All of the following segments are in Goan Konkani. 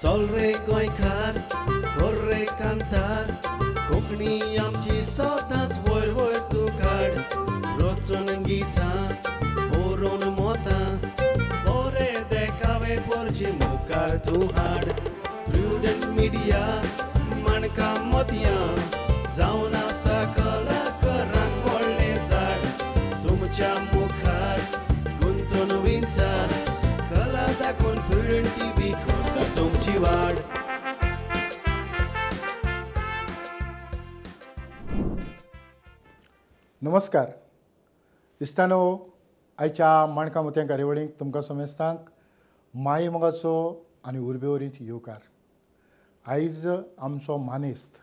चल रे गोंयकार कर रे कांतार कोंकणी आमची सदांच वयर वयर तूं काड रचून गितां बरोवन मोतां बरे देखावे पोरचे मुखार तूं हाड प्रुडंट मिडिया माणकां मोतयां जावन आसा कलाकारांक व्हडलें झाड तुमच्या मुखार गुंतून विंचार कला दाखोवन प्रुडंट टीव्ही करता तुमची वाड. नमस्कार इश्टानो, आयच्या माणकां मोतयां कार्यावळीक तुमकां समेस्तांक माये मोगाचो आनी उर्बेवरीत येवकार. आयज आमचो मानेस्त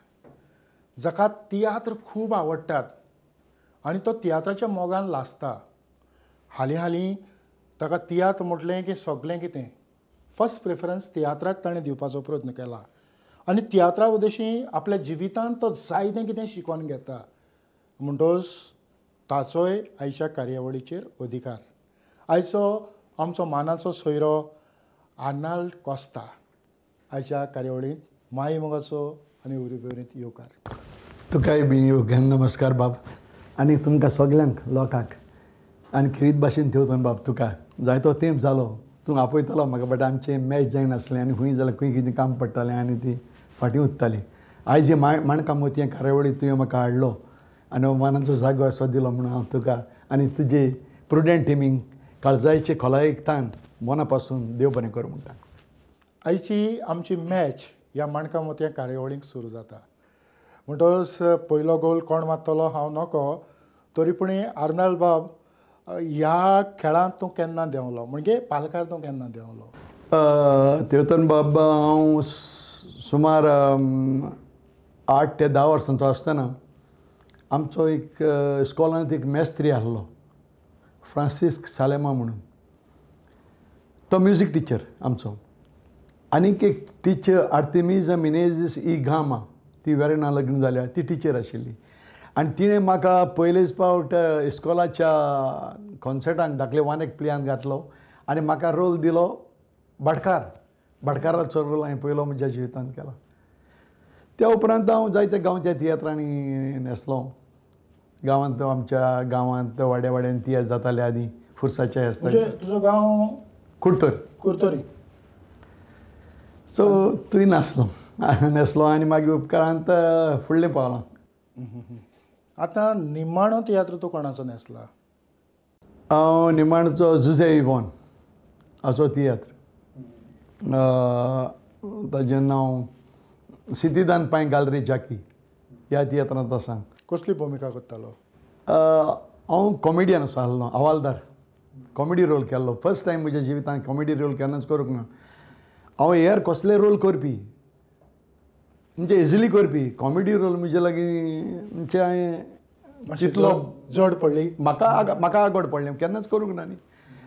जाका तियात्र खूब आवडटात आनी तो तियात्राच्या मोगान लासता. हालीं हालीं ताका तियात्र म्हटलें की सगळें कितें फर्स्ट प्रेफरन्स तियात्राक ताणें दिवपाचो प्रयत्न केला आनी तियात्रा उद्देशी आपल्या जिवितांत तो जायतें कितें शिकोवन घेता. म्हणटोच ताचोय आयच्या कार्यावळीचेर अधिकार. आयचो आमचो मानाचो सोयरो आर्नाल्ड कॉस्ता आयच्या कार्यावळींत माये मोगाचो आनी उर्बेवरीत येवकार. तुकाय बी नमस्कार बाब आनी तुमकां सगल्यांक लोकांक आनी खेरीत भाशेन ठेवता बाब. तुका जायतो तेंप जालो तूं आपयतलो म्हाका, बट आमचें मॅच जायनासलें आनी खंय जाल्यार खंय कितें काम पडटालें आनी ती फाटीं उत्ताली. आयज ही माणकां मोतयां कार्यावळी तुवें म्हाका हाडलो आनी मानाचो जागो असो दिलो म्हणून हांव तुका आनी तुजे प्रुडंट टिमींक काळजाचे खोलायेक तान मना पासून देव बरें करूं म्हणटा. आयची आमची मॅच ह्या माणकां मोतयां कार्यावळीक सुरू जाता. म्हणटकच पयलो गोल कोण मारतलो हांव नको, तरी पूण आर्नाल्ड बाब ह्या खेळांत तूं केन्ना देंवलो, म्हणजे पालकार तूं केन्ना देंवलो? तेवतन बाब, हांव सुमार 8 ते 10 वर्सांचो आसतना आमचो एक इस्कॉलांत एक मेस्त्री आहलो, फ्रांसिस्क सालेमा म्हणून. तो म्युजीक टिचर आमचो. आनीक एक टिचर आर्तेमिजा मिनेजीस ई गामा, ती वेर्णा लग्न जाल्या, ती टिचर आशिल्ली. आनी तिणें म्हाका पयलेच फावट इस्कॉलाच्या कॉन्सर्टाक धाकले वन एक प्लेयान घातलो आनी म्हाका रोल दिलो भाटकार. भाटकाराचो रोल हांवें पयलो म्हज्या जिवितांत केलो. त्या उपरांत हांव जायत्या गांवच्या तियात्रांनी न्हेसलो. गांवांत आमच्या गांवांत वाड्या वाड्यान तियात्र जाताले आदीं फुरसाचे आसता. तुजो गांव कुडतरी. कुडतरी. सो थंय नासलो न्हेसलो आनी मागीर उपकारांत फुडलें पावलां. आतां निमाणो तियात्र तूं कोणाचो न्हेसला? हांव निमाणचो जुझे इवॉन हाचो तियात्र. ताजें नांव सितीदान पांय घाल रे जाकी ह्या तियात्रांत आसा. कसली भुमिका करतालो? हांव कॉमेडियन असो आहलो, हवालदार. कॉमेडी रोल केल्लो फर्स्ट टायम म्हज्या जिवितांत. कॉमेडी रोल केन्नाच करूंक ना हांव. हेर कसले रोल करपी म्हणजे इजिली करपी, कॉमेडी रोल म्हजे लागीं म्हणजे हांवें तितलो जड पडली म्हाका, म्हाका आगोड पडलें, केन्नाच करूंक ना न्ही.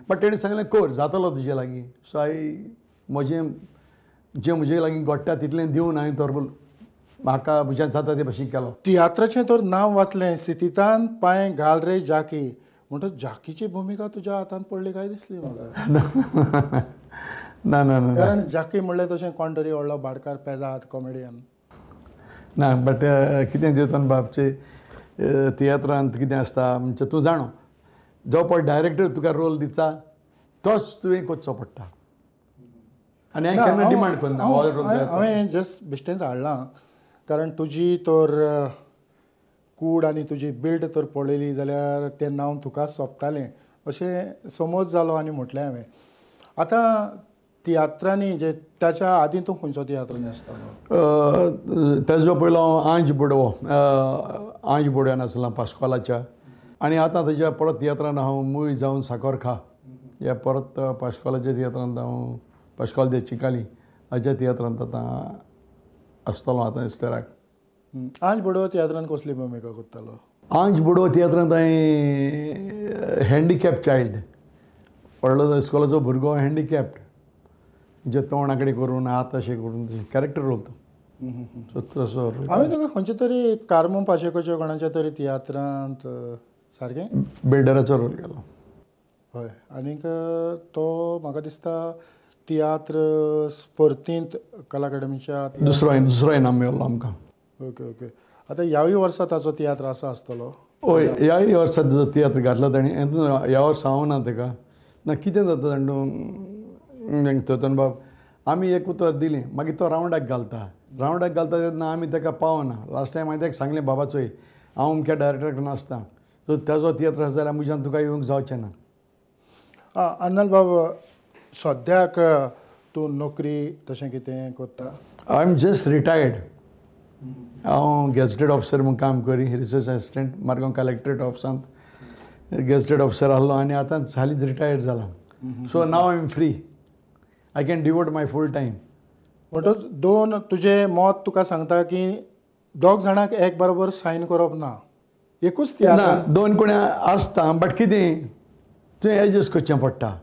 बट तेणें सांगलें कर, जातलो तुजे लागीं. सो हांवें म्हजें जें म्हजे लागीं घडटा तितलें दिवन हांवें तो रोल म्हाका म्हज्यान जाता ते भशेन केलो. तियात्राचें तर नांव वाचलें, सितीतान पांय घाल रे जाकी, म्हणटच जाकीची भुमिका तुज्या हातांत पडली काय दिसली म्हाका. ना ना ना, कारण जाकी म्हणलें तशें कोण तरी व्हडलो भाटकार पेजाद कॉमेडियन ना. बट कितें देवतन बाबचे तियात्रांत कितें आसता म्हणजे तूं जाणो, जो पळय डायरेक्टर तुका रोल दिता तोच तुवें करचो पडटा. आनी हांवें केन्ना डिमांड करना. हांवें जस्ट बेश्टेंच हाडलां कारण तुजी तर कूड आनी तुजी बिल्ड तर पळयली जाल्यार तें नांव तुका सोबतालें अशें समज जालो आनी म्हटलें हांवें. आतां तियात्रांनी जे ताच्या आदीं तूं खंयचो तियात्र न्हेसतालो? तेजो पयलो हांव आंज बुडवो, आंज बुडव्यान आसला पाश्कोलाच्या. आनी आतां तेज्या परत तियात्रान हांव मूय जावन साकोर खा ह्या परत पाश्कोलाच्या तियात्रांत हांव पाश्कोल दे चिकाली हाज्या तियात्रांत आतां आसतलो आतां इस्टराक. आंज बुडवो तियात्रांत कसली भुमिका करतालो? आंज बुडवो तियात्रांत हांवें हँडिकॅप चायल्ड, व्हडलो इस्कॉलाचो भुरगो हँडिकॅप्ड, म्हणजे तोंडा कडेन करून हात अशें करून कॅरेक्टर रोल तो. तसो हांवें तुका खंयच्या तरी कार्मो पाशेकोच्या कोणाच्या तरी तियात्रांत सारकें बिल्डराचो रोल केलो. हय, आनीक तो म्हाका दिसता तियात्र स्पर्धेंत कला अकादमीच्या दुसरो इनाम मेळ्ळो आमकां. ओके ओके आतां ह्यावूय वर्सा ताचो तियात्र आसा आसतलो? हय, ह्याय वर्सा ताचो तियात्र घातला ताणें. ह्या वर्सा हांव ना ताका ना कितें जाता जाणा चेतन बाब, आमी एक उतर दिलें मागीर तो रावंडाक घालता, रावंडाक घालता तेन्ना आमी ताका पावना. लास्ट टायम हांवें ताका सांगलें, बाबा चोय हांव अमक्या डायरेक्टराक नासता, सो ताजो तियात्र आसा जाल्यार म्हज्यान तुका येवंक जावचें ना. अर्नाल्ड बाब, सद्याक तूं नोकरी तशें कितें करता? I am just retired. हांव गॅझेटेड ऑफिसर म्हूण काम करी, रिसर्च असिस्टंट मारगांव कलेक्टरेट ऑफिसांत गॅझेटेड ऑफिसर आहलो आनी आतां हालींच रिटायर्ड जाला. So now I am free, I can devote my full time. म्हणटच दोन तुजें मत तुका सांगता की दोग जाणांक एक बरोबर सायन करप ना, एकूच तियात्र ना, दोन कोणी आसता बट कितें तुवें एडजस्ट करचें पडटा,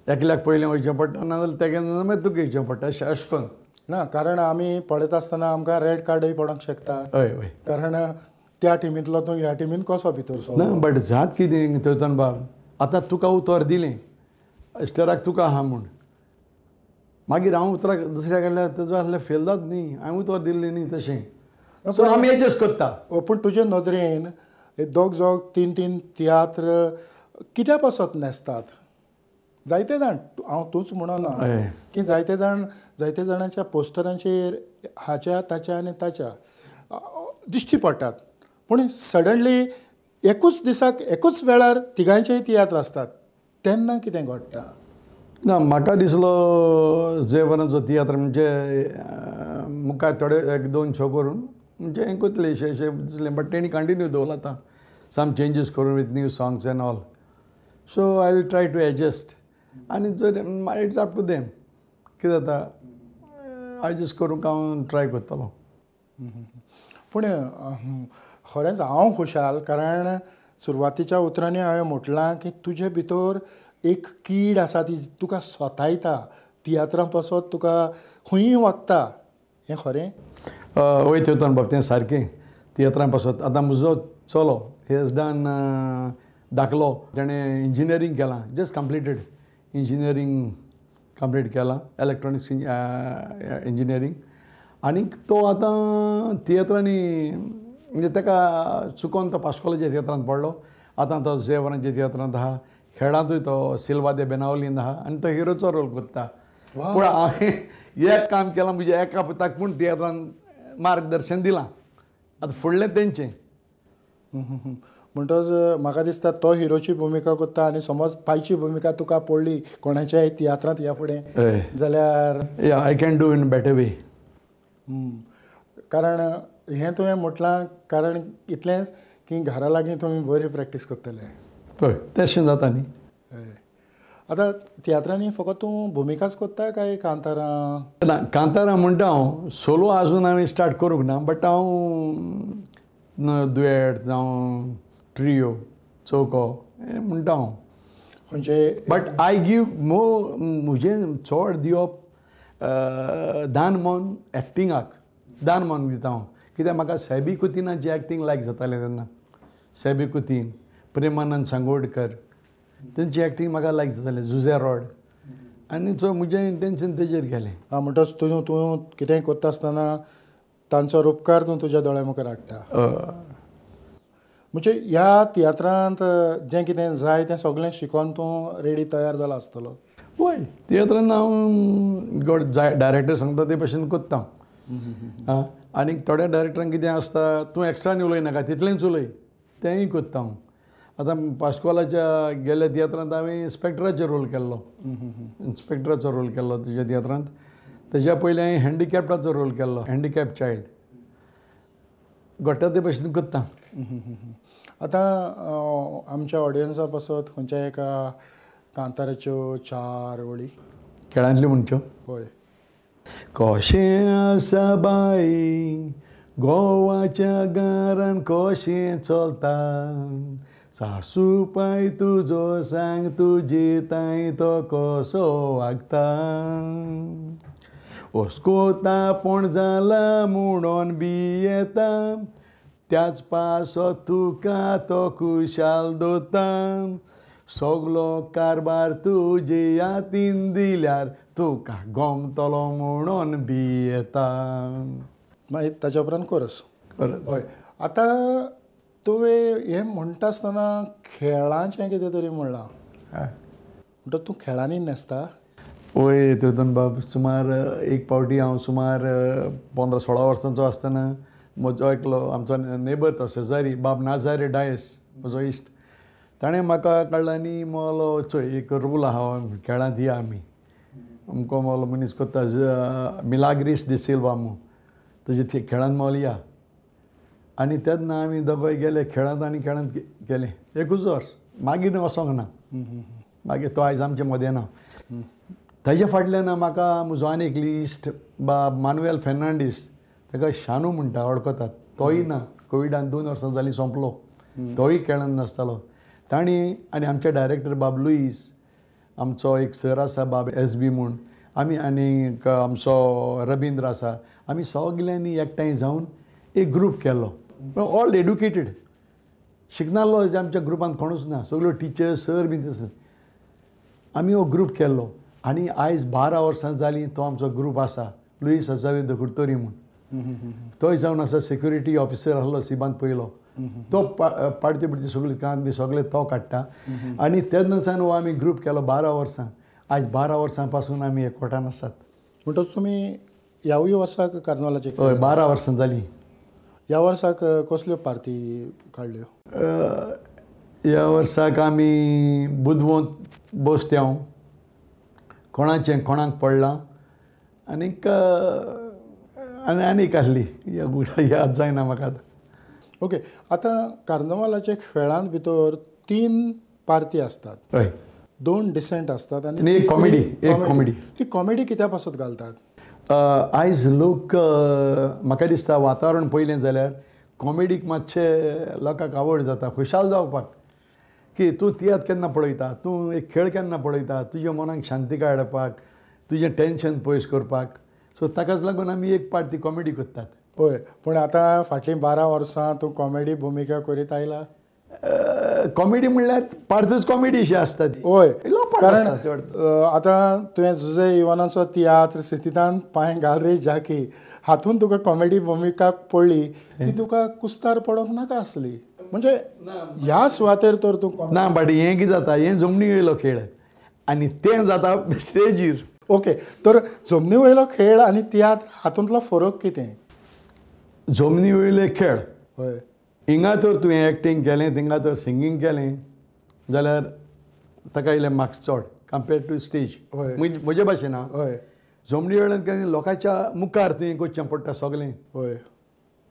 एकल्याक पयलें वयचें पडटा नाजाल्यार तेगे मागीर तुका येवचें पडटा अशें अशें करून ना. कारण आमी पळयता आसतना आमकां रेड कार्डूय पडोंक शकता. हय हय, कारण त्या टिमींतलो तूं ह्या टिमीन कसो भितर सरलो ना. बट जात कितें चेतन बाब, आतां तुका उतर दिलें इस्टराक तुका आहा म्हूण, मागीर हांव उतराक दुसऱ्या कडल्यान तेजो आहल्यार फेल जात न्ही, हांवें उतर दिल्लें न्ही तशें. सो आमी एडजस्ट करता. पूण तुजे नदरेन हे दोग जोग तीन तीन तियात्र कित्या पासत न्हेसतात? जायते जाण, हांव तूंच म्हणना की जायते जाण, जायते जाणांच्या पोस्टरांचेर हाच्या ताच्या आनी ताच्या दिश्टी पडटात, पूण सडनली एकूच दिसाक एकूच वेळार तिगांचेय तियात्र आसतात, तेन्ना कितें घडटा? ना, म्हाका दिसलो जेवणाचो तियात्र म्हणजे मुखार थोडे एक दोन शो करून म्हणजे हें करतलें अशें अशें दिसलें, बट तेणी कंटिन्यू दवरला आतां सम चेंजीस करून with new songs and all. So I will try to adjust आनी जर it's up to them कितें जाता एडजस्ट करूंक हांव ट्राय करतलो. पूण खरेंच हांव खुशाल, कारण सुरवातीच्या उतरांनी हांवें म्हटलां की तुजे भितर एक कीड आसा ती तुका स्वतायता, तियात्रां पासत तुका खंयूय वता, हें खरें? वय चेतन बाब, तें सारकें. तियात्रां पासत आतां म्हजो चलो he has done दाखलो, तेणें इंजिनियरींग केलां, जस्ट कंप्लिटेड इंजिनियरींग कंप्लीट केलां, इलेक्ट्रॉनिक्स इंजिनियरींग. आनीक तो आतां तियात्रांनी म्हणजे ताका चुकोन तो पास्कोलाच्या तियात्रांत पडलो, आतां तो झेवरांच्या तियात्रांत आहा, खेळांतूय तो सिल्वा दे बेनावलीन आहा आनी तो हिरोचो रोल करता. पूण हांवें एक काम केलां, म्हज्या एका पुताक पूण तियात्रान मार्गदर्शन दिलां, आतां फुडलें तेंचें. म्हणटच म्हाका दिसता तो हिरोची भुमिका करता आनी समज पायची भुमिका तुका पडली कोणाच्याय तियात्रांत ह्या फुडें जाल्यार I can do in better way. कारण हें तुवें म्हटलां कारण इतलेंच की घरा लागीं तुमी बरी प्रॅक्टीस करतले. हय, तशें जाता न्ही. आतां तियात्रांनी फकत तूं भुमिकाच करता काय कांतारां? ना, कांतारां म्हणटा हांव, सोलो आजून हांवें स्टार्ट करूंक ना, बट हांव दुयेट जावं ट्रियो चौको हें म्हणटा हांव. खंयचे? बट I give मोर, म्हजें चड दिवप दान मन एक्टिंगाक, दान मन दिता हांव. कित्याक म्हाका सॅबी कुतिनाची एक्टींग लायक जातालें तेन्ना, सॅबी कुतीन, प्रेमानंद सांगोडकर तेंची एक्टींग म्हाका लायक जातालें, जुझे रॉड, आनी सो म्हजें इंटेन्शन तेजेर गेलें. आं, म्हणटच तूं तूं कितेंय करता आसतना तांचो रुपकार तूं तुज्या दोळ्या मुखार हाडटा. म्हणजे ह्या तियात्रांत जें कितें जाय तें सगळें शिकोन तूं रेडी तयार जाला आसतलो? वय, तियात्रांत हांव गोड डायरेक्टर सांगता ते भशेन करता. आं, आनी थोड्या डायरेक्टरांक कितें आसता, तूं एक्स्ट्रा न्ही उलयनाका, तितलेंच उलय, तेंय करता हांव. आतां पास्कोलाच्या गेल्ल्या तियात्रांत हांवें इन्स्पेक्टराचो रोल केल्लो, इन्स्पेक्टराचो रोल केल्लो तुज्या तियात्रांत. तेज्या पयलीं हांवें हँडिकॅप्टाचो रोल केल्लो, हँडिकॅप चायल्ड. घडटा ते भशेन करता. आतां आमच्या ऑडियन्सा पासत खंयच्या एका कांताराच्यो चार वळी खेळांतल्यो म्हणच्यो? हय. कशें आसा बाई गोवाच्या घरान कशें चलता, सासू पाय तुजो सांग तुजी ताई तो कसो वागता, ओस्कोता पूण जाला म्हणून भियेता, त्याच पासो तुका तो खुशाल दवरता, सगलो कारबार तुजे हातीन दिल्यार तुका गोमतलो म्हणून भियेता. मागीर ताच्या उपरांत कोरस. हय, आतां तुवें हें म्हणटा आसतना खेळांचें कितें तरी म्हणलां, म्हणटा तूं खेळांनी न्हेसता? वय तेतून बाब, सुमार एक पावटी हांव सुमार 15-16 वर्सांचो आसतना म्हजो एकलो आमचो नेबर तो शेजारी बाब नाजारे डायस म्हजो इश्ट, ताणें म्हाका काडलो आनी म्हणलो चोय एक रूल आहा खेळांत या आमी, अमको म्हणलो मनीस कोत्ता मिलाग्रीस डिसिल्वा म्हूण, तेजे खेळांत म्हणलो या. आनी तेन्ना आमी दोगोय गेले खेळांत आनी खेळांत गेले एकूच वर्स, मागीर वचोंक ना, मागीर तो आयज आमचे मदें ना. ताजे फाटल्यान म्हाका म्हजो आनी एक इश्ट बाब मानुएल फेर्नांडीस, ताका शानू म्हणटा वळखतात, तोय ना, कोविडान 2 वर्सां जालीं सोंपलो, तोय खेळान नासतालो. तांणी आनी आमचे डायरेक्टर बाब लुईस, आमचो एक सर आसा बाब एस बी म्हूण, आमी आनी आमचो रबिंद्र आसा, आमी सगल्यांनी एकठांय जावन एक ग्रूप केलो. ऑल एड्युकेटेड, शिकनासलो आमच्या ग्रुपांत कोणूच ना, सगळ्यो टिचर्स सर बी तसो आमी हो ग्रूप केल्लो. आनी आयज 12 वर्सां जालीं तो आमचो ग्रूप आसा, लुईस अजावेद कुडतोरी म्हूण, तोय जावन आसा सेक्युरिटी ऑफिसर आसलो सिबांत पयलो, तो पाडते बिडते सगळी कांत बी सगळे तो काडटा. आनी तेन्नासान हो आमी ग्रूप केलो 12 वर्सां, आयज 12 वर्सां पासून आमी एकवटान आसात. म्हणटच तुमी ह्यावूय वर्साक कार्नवालाचे? हय, 12 वर्सां जालीं. ह्या वर्साक कसल्यो पार्ती काडल्यो? ह्या वर्साक आमी बुदवंत बस्त्यांव, कोणाचें कोणाक पडलां, आनीक आनी आनीक आसली याद जायना म्हाका आतां. ओके, आतां कार्नवालाच्या खेळांत भितर 3 पार्ती आसतात. हय, 2 डिसेंट आसतात आनी एक कॉमेडी. एक कॉमेडी. ती कॉमेडी कित्या पासत घालतात? आयज लोक म्हाका दिसता वातावरण पळयलें जाल्यार कॉमेडीक मातशें लोकांक आवड जाता, खुशाल जावपाक, की तूं तियात्र केन्ना पळयता, तूं एक खेळ केन्ना पळयता, तुज्या मनाक शांतिकाय हाडपाक, तुजें टेंशन पयस करपाक. सो ताकाच लागून आमी एक पार्ट ती कॉमेडी करतात. हय, पूण आतां फाटलीं 12 वर्सां तूं कॉमेडी भुमिका करीत आयला? कॉमेडी म्हणल्यार पार्टच कॉमेडी अशी आसता ती. हय, कारण आतां तुवें जुजे इवानाचो तियात्र सितितान पांय घाल रे जाकी हातून तुका कॉमेडी भुमिका पडली, ती तुका कुस्तार पडोंक नाका आसली, म्हणजे ह्या सुवातेर तर तूं ना. बट हें कितें जाता, हें जमनी वयलो खेळ आनी तें जाता स्टेजीर. ओके, तर जमनी वयलो खेळ आनी तियात्र हातूंतलो फरक कितें? जमनी वयले खेळ, हय, हिंगा तर तुवें एक्टींग केलें, थिंगा तर सिंगींग केलें जाल्यार ताका इल्ले मार्क्स चड कंपेर्ड टू स्टेज. म्हजे भाशेन. हय, जमनी वयल्यान लोकांच्या मुखार तुवें करचें पडटा सगळें. हय,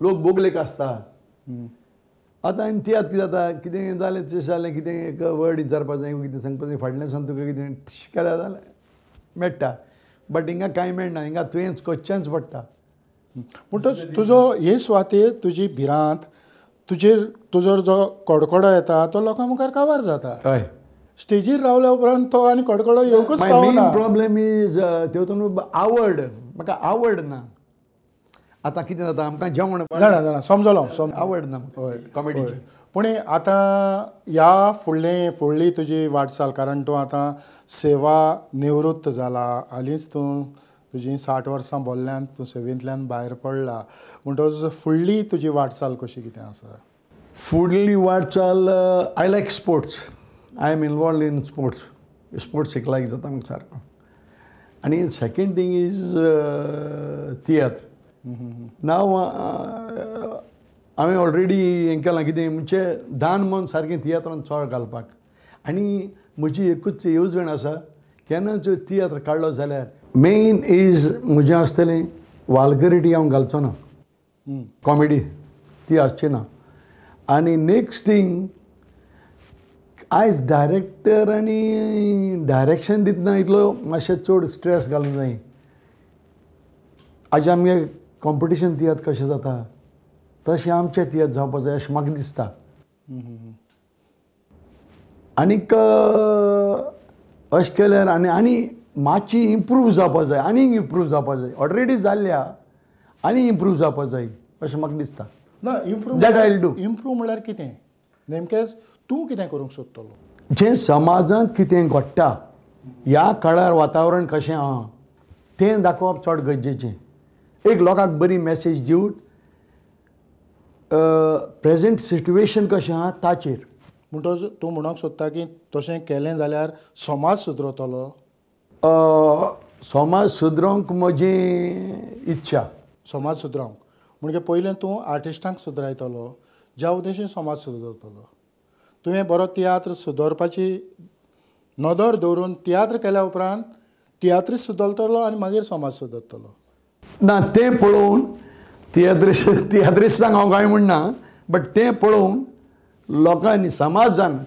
लोक बोगलेक आसता. आतां आनी तियात्र कितें जाता, कितें जालें तशें जालें, कितें एक वर्ड विचारपा जाय, कितें सांगपा जाय, फाटल्यान सावन तुका कितें केल्यार जालें मेळटा. बट हिंगा कांय मेळना, हिंगा तुवेंच करचेंच पडटा. म्हणटच तुजो हे सुवातेर तुजी भिरांत, तुजेर तुजो जो कडकडो येता तो लोकां मुखार काबार जाता. हय, स्टेजीर रावल्या उपरांत तो आनी कडकडो येवंकच पावना. मेन प्रॉब्लेम is तेतून आवड, म्हाका आवड ना. आतां कितें जाता आमकां जेवण जाणा जाणा समजलो, आवड ना. हय, कॉमेडीची. पूण आतां ह्या फुडले फुडली तुजी वाटचाल, कारण तूं आतां सेवा निवृत्त जाला, हालींच तूं तुजी 60 वर्सां बोल्ल्यान तूं सेवेंतल्यान भायर पडला, म्हणटकच फुडली तुजी वाटचाल कशी कितें आसा? फुडली वाटचाल, I like sports, I am involved in sports, sports एक लायक जाता म्हाका सारको. आनी सेकेंड थींग is तियात्र. नाव हांवें ऑलरेडी हें केलां कितें म्हणजे दान मन सारकें तियात्रान चड घालपाक. आनी म्हजी एकूच येवजण आसा, केन्ना जर तियात्र काडलो जाल्यार मेन is म्हजें आसतलें वाल्गरिटी हांव घालचो ना, कॉमेडी ती आसची ना. आनी नेक्स्ट थींग, आयज डायरेक्टर आनी डायरेक्शन दितना इतलो मातशें चड स्ट्रेस घालूंक जाय. आज आमगे कॉम्पिटिशन तियात्र कशें जाता तशें आमचें तियात्र जावपा जाय अशें म्हाका दिसता. आनीक अशें केल्यार आनी आनी मातशी इम्प्रूव जावपा जाय, आनीक इम्प्रूव जावपा जाय, ऑलरेडी जाल्ल्या आनी इम्प्रूव जावपा जाय अशें म्हाका दिसता. ना, improve that I will do. Improve म्हणल्यार कितें नेमकेंच तूं कितें करूंक सोदतलो? जें समाजांत कितें घडटा ह्या काळार वातावरण कशें आहा तें दाखोवप चड गरजेचें. एक लोकांक बरी मॅसेज दिवन प्रेजेंट सिट्युएशन कशें आहा ताचेर. म्हणटच तूं म्हणूंक सोदता की तशें केलें जाल्यार समाज सुदरतलो? समाज सुदरोवंक म्हजी इच्छा. समाज सुदरोवंक म्हणजे पयलें तूं आर्टिस्टांक सुदरायतलो, ज्या उद्देशीन समाज सुदरतलो. तुवें बरो तियात्र सुदरपाची नदर दवरून तियात्र केल्या उपरांत तियात्रीच सुदरतलो आनी मागीर समाज सुदरतलो. ना तें पळोवन तियात्रिस्तांक हांव कांय म्हणना, बट तें पळोवन लोकांनी समाजान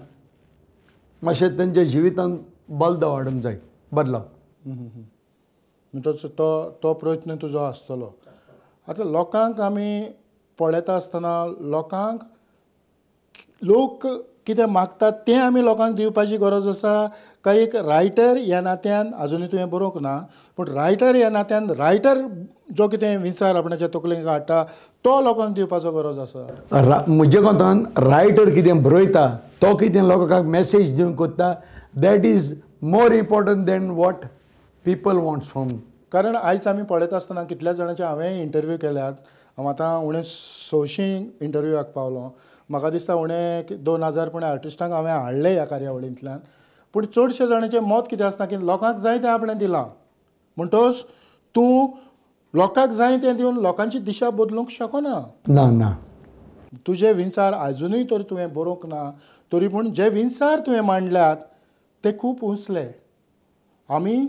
मातशें तेंच्या जिवितांत बदलाव हाडूंक जाय, बदलाव. म्हणटच तो तो प्रयत्न तुजो आसतलो. आतां लोकांक आमी पळयता आसतना लोकांक लोक कितें मागतात तें आमी लोकांक दिवपाची गरज आसा काय एक रायटर ह्या नात्यान, आजुनूय तुवें बरोवंक ना पूण रायटर ह्या नात्यान रायटर जो कितें विचार आपणाच्या तकलेन हाडटा तो लोकांक दिवपाचो गरज आसा? म्हज्या कोंतान रायटर कितें बरयता तो कितें लोकांक मॅसेज दिवंक कोत्ता that is more important than what people wants from. कारण आयज आमी पळयता आसतना कितल्या जाणांचे हांवें इंटरव्यू केल्यात, हांव आतां उणें 600 इंटरव्यूआक पावलो, म्हाका दिसता उणें 2000 पूण आर्टिस्टांक हांवें हाडले ह्या कार्यावळींतल्यान. पूण चडशे जाणांचें मत कितें आसता की लोकांक जाय तें आपणें दिलां, म्हणटच तूं लोकांक जाय तें दिवन लोकांची दिशा बदलूंक शकना. ना ना, तुजे विचार आजुनूय तर तुवें बरोवंक ना तरी पूण जे विचार तुवें मांडल्यात ते खूब उंचले. आमी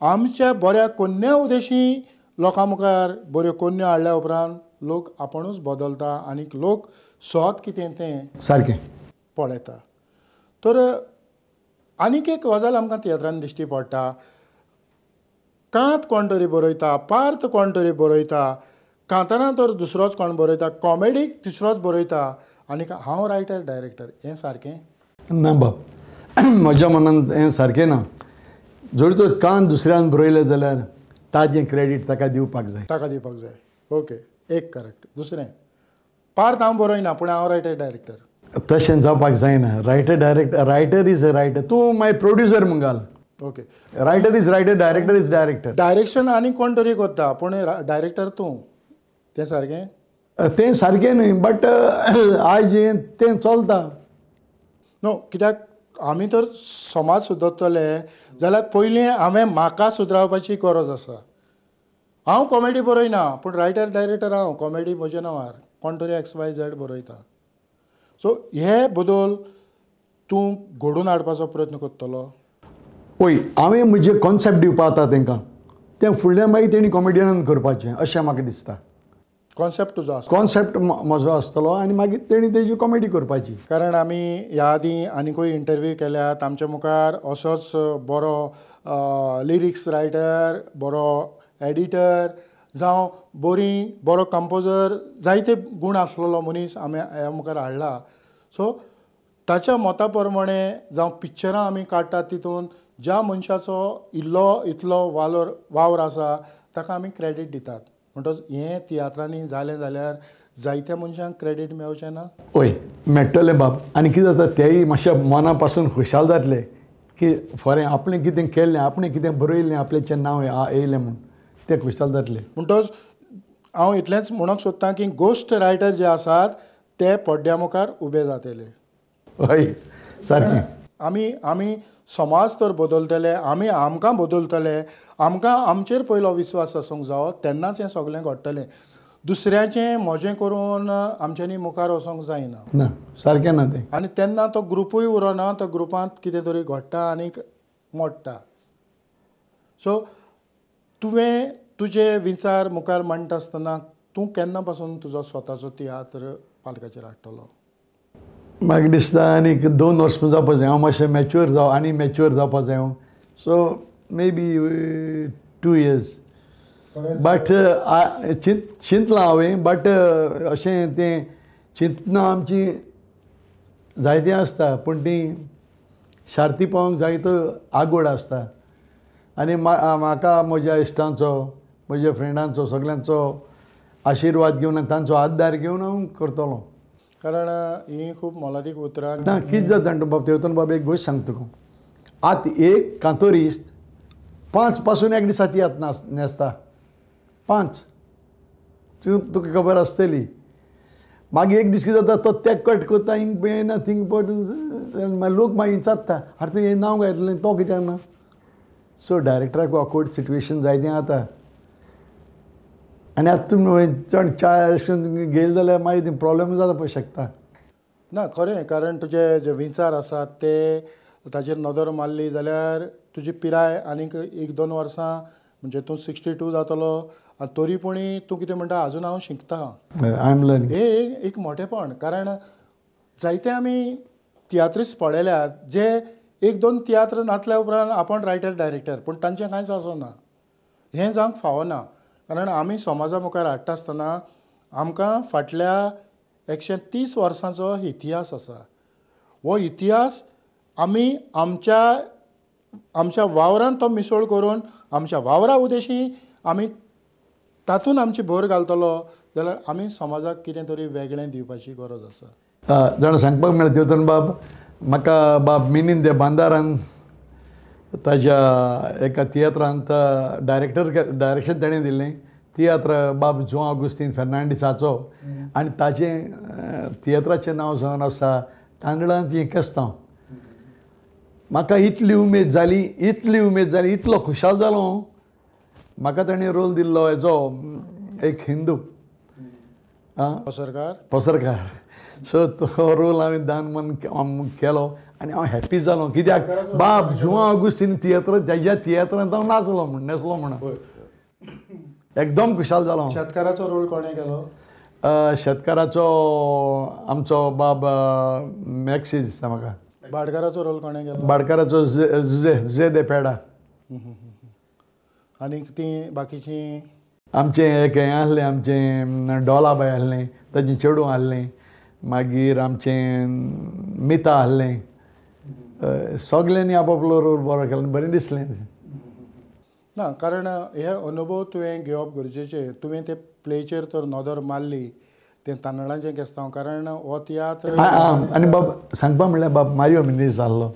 आमच्या बऱ्या कोन्या उद्देशी लोकां मुखार बऱ्यो कोन्यो हाडल्या उपरांत लोक आपुणूच बदलता आनी लोक स्वत कितें तें सारकें पळयता. तर आनीक एक गजाल आमकां तियात्रान दिश्टी पडटा, कांत कोण तरी बरयता, पार्थ कोण तरी बरयता, कांतारां तर दुसरोच कोण बरयता, कॉमेडीक तिसरोच बरयता आनी हांव रायटर डायरेक्टर, हें सारकें ना बाब. म्हज्या मनान हें सारकें ना. जर तर कान दुसऱ्यान बरयलें जाल्यार ताजें क्रेडीट ताका दिवपाक जाय, ताका दिवपाक जाय. ओके, एक करेक्ट. दुसरें पार्थ हांव बरयना पूण हांव रायटर डायरेक्टर, तशें जावपाक जायना. Writer director, writer is a writer, तूं मागीर प्रोड्युसर म्हूण घाल. Okay, writer is writer, director is director. Direction आनी कोण तरी करता पूण डायरेक्टर तूं, तें सारकें? तें सारकें न्हय, बट आयज तें चलता न्हू. कित्याक आमी तर समाज सुदरतले जाल्यार पयलीं हांवें म्हाका सुदरावपाची गरज आसा. हांव कॉमेडी बरयना पूण रायटर डायरेक्टर हांव, कॉमेडी म्हज्या नांवार कोण तरी एक्स वाय झेड बरयता. सो हे बदल तूं घडोवन हाडपाचो प्रयत्न करतलो? पळय, हांवें म्हजें कॉन्सेप्ट दिवपा जाता तेंकां, तें फुडलें मागीर तेणी कॉमेडियनान करपाचें अशें म्हाका दिसता. कॉन्सेप्ट तुजो आसता? कॉन्सेप्ट म्हजो आसतलो आनी मागीर तेणी तेजी कॉमेडी करपाची. कारण आमी ह्या आदीं आनिकूय इंटरव्यू केल्यात, आमच्या मुखार असोच बरो लिरिक्स रायटर, बरो एडिटर जावं बरी बरो कंपोजर, जायते गूण आसलेलो मनीस आमी ह्या मुखार हाडला. सो ताच्या मता प्रमाणे जावं पिक्चरां आमी काडटात तितून ज्या मनशाचो इल्लो इतलो वालोर वावर आसा ताका आमी क्रेडीट दितात. म्हणटच हें तियात्रांनी जालें जाल्यार जायत्या मनशांक क्रेडीट मेळचें ना? हय मेळटलें बाब. आनी कितें जाता तेय मातशें मना पासून खुशाल जातले की फरें आपणें कितें केल्लें, आपणें कितें बरयल्लें, आपल्याचें नांव येयलें म्हूण ते खुशाल जातले. म्हणटच हांव इतलेंच म्हणूंक सोदतां की गोश्ट रायटर जे आसात ते पड्ड्या मुखार उबे जातले. हय सारकें. आमी आमी समाज तर बदलतले, आमी आमकां बदलतले, आमकां आमचेर पयलो विस्वास आसूंक जावो तेन्नाच हें सगळें घडटलें. दुसऱ्याचें म्हजें करून आमच्यांनी मुखार वचोंक जायना. ना सारकें ना तें. आनी तेन्ना तो ग्रुपूय उरना, तो ग्रुपांत कितें तरी घडटा आनी मोडटा. सो तुवें तुजे विचार मुखार मांडटा आसतना तूं केन्ना पासून तुजो स्वताचो तियात्र पालकाचेर हाडटलो? म्हाका दिसता आनीक 2 वर्सां जावपा जाय. हांव मातशें मॅच्युअर जाव, आनी मॅच्युअर जावपा जाय हांव. So maybe 2 years but चिंतलां हांवें, बट अशें तें चिंतना आमची जायतीं आसता पूण ती शार्ती पावोंक जायतो आगोड आसता. आनी म्हाका म्हज्या इश्टांचो, म्हज्या फ्रेंडांचो, सगल्यांचो आशिर्वाद घेवन आनी तांचो आदार घेवन हांव करतलो. कारण ही खूब मोलादीक उतरां. ना कितें जाता जाणा बाब तेवतन बाब, एक गोश्ट सांगता तुका. आतां एक कांतोरिस्त 5 पासून एक दिसा तियात्र न्हेसता, 5, तुका खबर आसतली. मागीर एक दीस कितें जाता, तो ते कट करता, हिंग येना थिंग पट, मागीर लोक मागीर विचारता, आरे तूं हें नांव घातलें तो कित्याक ना. सो डायरेक्टराक ऑकवर्ड सिट्युएशन जायतें जाता. आनी आतां तुमी चड चार अशें करून गेले जाल्यार मागीर तें प्रोब्लेम जाता पळय शकता. ना खरें, कारण तुजे जे विचार आसात ते ताजेर नदर मारली जाल्यार तुजी पिराय आनीक 1-2 वर्सां म्हणजे तूं 62 जातलो आनी तरी पुणी तूं कितें म्हणटा आजून हांव शिकता. I am learning. हें एक मोठेपण, कारण जायते आमी तियात्रिस्ट पळयल्यात जे 1-2 तियात्र नाचल्या उपरांत आपण रायटर डायरेक्टर, पूण तांचें कांयच आसना. हें जावंक फावना, कारण आमी समाजा मुखार हाडटा आसतना आमकां फाटल्या 130 वर्सांचो इतिहास आसा. हो इतिहास आमी आमच्या आमच्या वावरान तो मिसळ करून आमच्या वावरा उद्देशी आमी तातूंत आमची भर घालतलो जाल्यार आमी समाजाक कितें तरी वेगळें दिवपाची गरज आसा. जाणा सांगपाक मेळटा देवतन बाब, म्हाका बाब मिनीन दे बांदारान ताज्या एका तियात्रांत डायरेक्टर डायरेक्शन ताणें दिल्लें. तियात्र बाब जुआंव आगुस्तीन फेर्नांडीसाचो, आनी ताजें तियात्राचें नांव जावन आसा तांदळांची केस्तांव. म्हाका इतली उमेद जाली, इतली उमेद जाली, इतलो खुशाल जालो. म्हाका ताणें रोल दिल्लो हेजो एक हिंदू पसरकार, पसरकार. सो तो रोल हांवें दान मन केलो आनी हांव हॅप्पी जालो. कित्याक बाब जुआंव आगुस्तीन तियात्र तेज्या तियात्रांत हांव नाचलो म्हण, नेसलो म्हणून एकदम खुशाल जालो. शेतकाराचो रोल कोणें केलो? शेतकाराचो आमचो बाब मॅक्सी दिसता म्हाका. भाटकाराचो रोल कोणें केलो? भाटकाराचो जुजे दे पेडा. आनी ती बाकीची आमचें एक हें आसलें, आमचें डोलाबाय आसलें, ताजें चेडूं आसलें, मागीर आमचें मिता आसलें. सगल्यांनी आप आपलो रोल बरो केलो, बरें दिसलें. ना, कारण हे अनुभव तुवें घेवप गरजेचें. तुवें ते प्लेचेर तर नदर मारली तें तांदळांचें केस्तांव, कारण हो तियात्र. आनी बाब सांगपा म्हणल्यार बाब मारियो मिनेझीस आसलो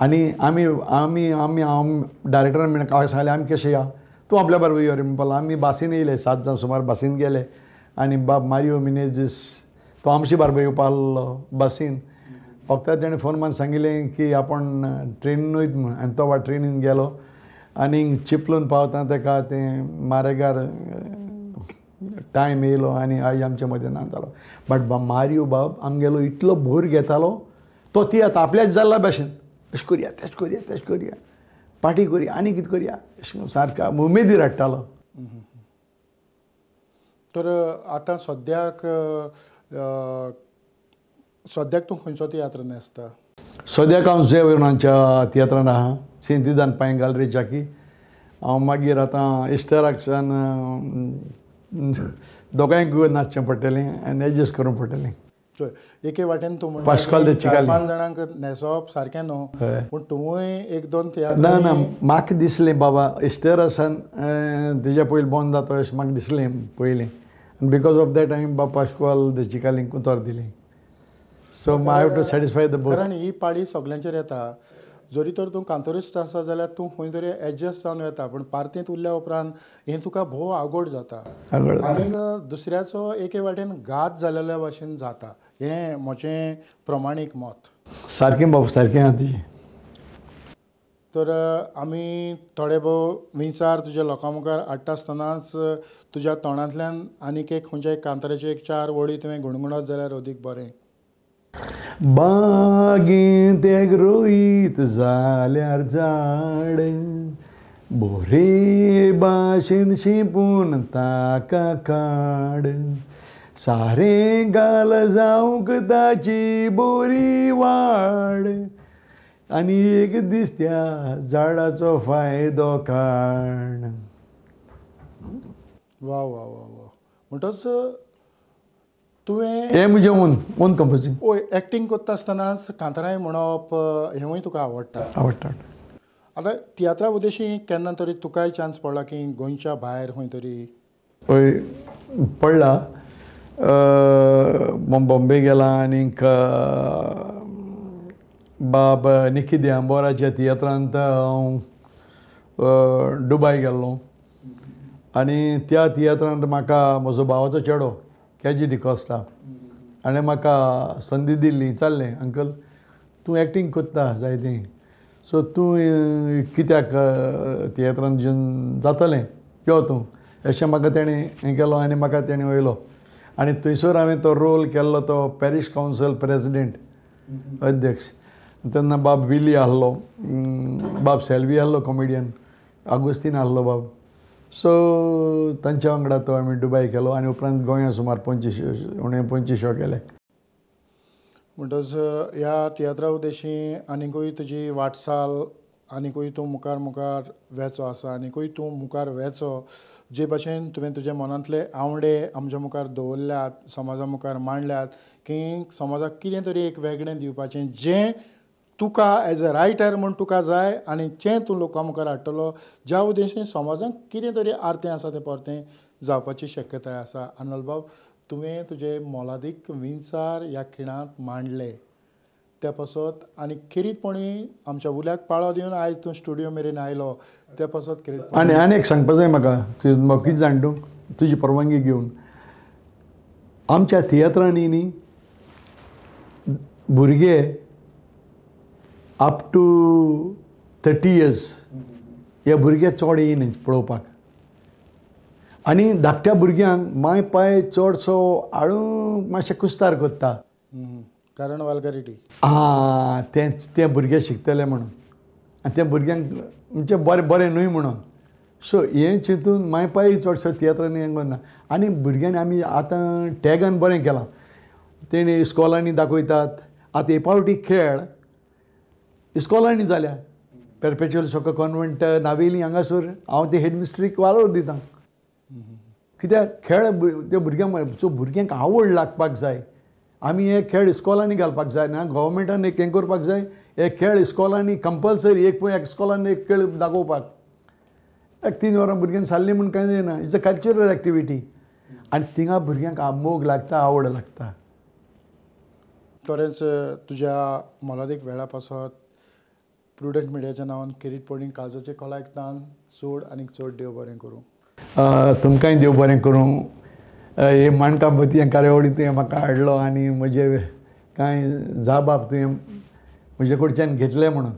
आनी आमी आमी आमी हांव डायरेक्टरान म्हणलें, सांगलें आमी कशें या, तूं आपल्या बरोबर यो रे म्हणपाक. आमी बासीन येयले, 7 जाण सुमार बासीन गेले आनी बाब मारियो मिनेझीस तो आमचे बारबर येवपा आसलो बासीन. फक्त तेणें फोन मारून सांगिल्लें की आपूण ट्रेनीन वयता म्हूण, आनी तो वा ट्रेनीन गेलो आनी चिपलून पावता तेका तें मारेगार टायम येयलो आनी आयज आमचे मदें ना जालो. बट मारियो बाब आमगेलो इतलो भोर घेतालो, तो तियात्र आपल्याच जाल्ल्या भाशेन, अशें करुया, तशें करुया, तशें करुया, पार्टी करुया, आनी कितें करुया, अशें करून सारको उमेदीर हाडटालो. तर आतां सद्याक सद्याक तूं खंयचो तियात्र न्हेसता? सद्याक हांव झेवियराच्या तियात्रांत आहा, सिंतिदान पांय घाल रे जाकी. हांव मागीर आतां इस्टराक सान दोगांयक नाचचें पडटलें आनी एडजस्ट करूंक पडटलें. चोय, एके वाटेन तूं पाश्काल दे चिकाली 4-5 जाणांक न्हेसप सारकें न्हू, पूण तुवूय 1-2 तियात्र. ना ना, म्हाका दिसलें बाबा इस्टरासान तेज्या पयलीं बंद जाता अशें म्हाका दिसलें पयलीं, आनी because of that हांवें बाबा पाश्काल दे चिकालींक उतर दिलें. So I have to satisfy the both. कारण ही पाळी सगल्यांचेर येता. जरी तर तूं कांतोरिस्ट आसा जाल्यार तूं खंय तरी एडजस्ट जावन वता, पूण पार्तींत उरल्या उपरांत हें तुका भोव आगोड जाता आनी दुसऱ्याचो एके वाटेन घात जाल्ल्या भाशेन जाता. हें म्हजें प्रमाणीक मत. सारकें बाब, सारकें आहा तुजें. तर आमी थोडे भोव विचार तुज्या लोकां मुखार हाडटा आसतनाच तुज्या तोंडांतल्यान आनीक एक खंयच्या कांताराच्यो एक 4 वळी तुवें गुणगुणत जाल्यार अदीक बरें. बागेंत एक रोयत जाल्यार झाड, बोरे भाशेन शिंपून ताका काड, सारें घाल जावंक ताची बोरी वाड, आनी एक दीस त्या झाडाचो फायदो काड. वा वा वा वा. म्हणटच तुवें हें म्हजें ओन ओन कंपोजींग. हय, एक्टींग करता आसतनाच कांतारांय म्हणप हेंवूय तुका आवडटा? आवडटा. आतां तियात्रा उद्देशी केन्ना तरी तुकाय चान्स पडला की गोंयच्या भायर खंय तरी? हय पडला. बॉम्बे गेला आनीक बाब निकी दियांबोराच्या तियात्रांत हांव दुबाय गेल्लो आनी त्या तियात्रांत म्हाका म्हजो भावाचो चेडो केजी डिकॉस्टा हाणें म्हाका संदी दिल्ली, चाललें अंकल तूं एक्टींग करता जायती, सो तूं कित्याक तियात्रांत जेवन जातलें यो तूं, अशें म्हाका तेणें हें केलो आनी म्हाका तेणें वयलो आनी थंयसर हांवें तो रोल केल्लो तो पॅरीश कावन्सील प्रेसिडेंट अध्यक्ष. तेन्ना बाब विली आहलो, बाब सेल्वी आहलो कॉमेडियन, आगोस्तीन आहलो बाब, सो तांच्या वांगडा तो आमी दुबाय केलो आनी उपरांत गोंया सुमार 25 उणे 25 शो केले. म्हणटच ह्या तियात्रा उद्देशी आनीकूय तुजी वाटचाल आनीकूय तूं मुखार मुखार वेचो आसा, आनीकूय तूं मुखार वेचो, जे भाशेन तुवें तुज्या मनांतले आवडे आमच्या मुखार दवरल्यात, समाजा मुखार मांडल्यात की समाजाक कितें तरी एक वेगळें दिवपाचें जें तुका एज अ रायटर म्हूण तुका जाय आनी जें तूं लोकां मुखार हाडटलो, ज्या उद्देशीन समाजाक कितें तरी आरतें आसा तें परतें जावपाची शक्यताय आसा. आर्नोल्ड बाब, तुवें तुजे मोलादीक विचार ह्या खिणांत मांडले त्या पासत आनी खेरीतपणी आमच्या उल्याक पाळो दिवन आयज तूं स्टुडियो मेरेन आयलो त्या पासत खेरीत. आनी आनी एक सांगपा जाय म्हाका, कितें जाण तूं तुजी परवानगी घेवन, आमच्या तियात्रांनी न्ही भुरगे अप टू 30 इयर्स हे भुरगे चड येयना पळोवपाक आनी धाकट्या भुरग्यांक माय पाय चडसो हाडूंक मातशें कुस्तार करता, कारण वल्गरिटी. आं, तेंच ते भुरगे शिकतले म्हणून आनी त्या भुरग्यांक म्हणजे बरें बरें न्हय म्हणून, सो हें चिंतून माय पाय चडसो तियात्रांनी हें करना. आनी भुरग्यांनी आमी आतां टॅगान बरें केलां, तेणी इस्कॉलांनी दाखयतात. आतां हे पावटी खेळ इस्कॉलांनी जाल्या, पेरपेच्युअल सोको कॉन्वेंट नावेली हांगासर हांव ते हेडमिस्ट्रीक वालोर दितां, कित्याक खेळ त्या भुरग्यांक, सो भुरग्यांक आवड लागपाक जाय. आमी हे खेळ इस्कॉलांनी घालपाक जाय ना, गव्हर्मेंटान एक हें करपाक जाय, हे खेळ इस्कॉलांनी कंपल्सरी एक पळय इस्कॉलांनी एक खेळ दाखोवपाक, एक 3 वरां भुरग्यांक सारली म्हूण कांय जायना, it's a cultural activity आनी थिंगा भुरग्यांक मोग लागता, आवड लागता. खरेंच तुज्या मोलादीक वेळा पासत प्रुडंट मिडियाच्या नांवान खेरीतपणी काळजाचे खोलायक तान चड आनीक चड देव बरें करूं. तुमकांय देव बरें करूं. हे माणकां मोतयां कार्यावळी तुवें म्हाका हाडलो आनी म्हजे कांय जाबाब तुवें म्हजे कडच्यान घेतले म्हणून,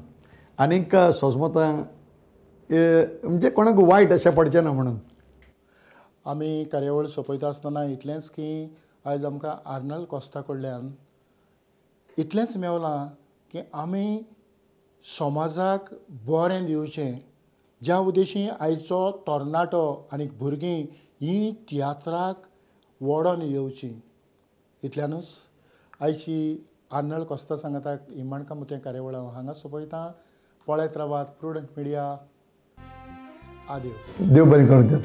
आनीक सोजमतां म्हणजे कोणाक वायट अशें पडचें ना म्हणून. आमी कार्यावळ सोंपयता आसतना इतलेंच की आयज आमकां आर्नोल्ड कोस्ता कडल्यान इतलेंच मेवलां की आमी समाजाक बरें दिवचें, ज्या उद्देशी आयचो तरणाटो आनी भुरगीं हीं तियात्राक वोडोन येवचीं. इतल्यानूच आयची आर्नोल्ड कोस्ता सांगाताक ही माणकां मोतयां कार्यावळ हांव हांगा सोंपयतां. पळयत रावात प्रुडंट मिडिया. आदेव. देव बरें करूं.